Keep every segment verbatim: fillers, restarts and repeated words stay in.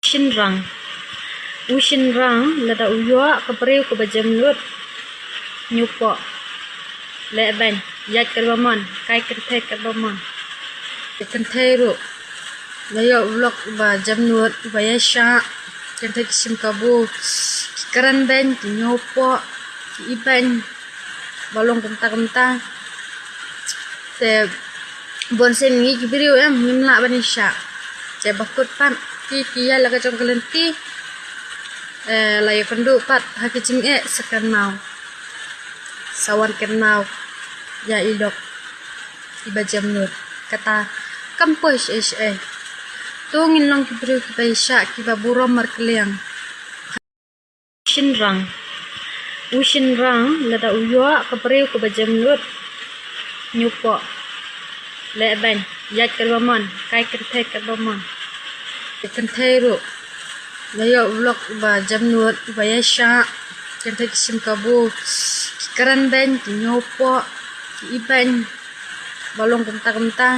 Shynrang. U shynrang lada u ïoh ka briew kaba jemnud, ñiewpoh, leh beiñ, ïaid kyrpang, kai kynthei kyrpang. Kynthei ruh la ïoh u lok uba jemnud, uba ïaishah. Kynthei ki shim kabu, ki kren beiñ, ki ñiewpoh, ki ibeiñ, ba long kumta kumta. Te bunsien ngi ki briew em, ngim lah ban ïaishah. Te ba kut pat ki, ki ïaid la ka jong ka lynti, eh, la ïakynduh pat ha ki jingeh sa kynmaw, sa wan kynmaw ïa i lok iba jemnud. Kata kam poi shaei shaei. To ngin long ki briew kiba ïaishah, kiba burom markylliang. Shynrang. U shynrang lada u ïoh ka briew kaba jemnud, ñiewpoh, leh beiñ, ïaid kyrpang, kai kynthei kyrpang. Kynthei ruh la ïoh u lok uba jemnud, uba ïaishah. Kynthei ki shim kabu, ki kren beiñ, ki ñiewpoh, ki ibeiñ, ba long kumta kumta.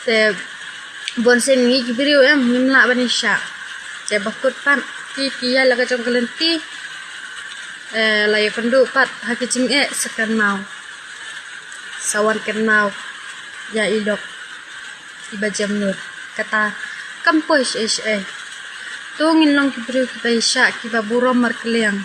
Te bunsien ngi ki briew em, ngim lah ban ïaishah. Te ba kut pat ki, ki ïaid la ka jong ka lynti, eh, la ïakynduh pat ha ki jingeh sa kynmaw, sa wan kynmaw ïa i lok iba jemnud. Kata kam poi shaei shaei. To ngin long ki briew kiba ïaishah, kiba burom markylliang.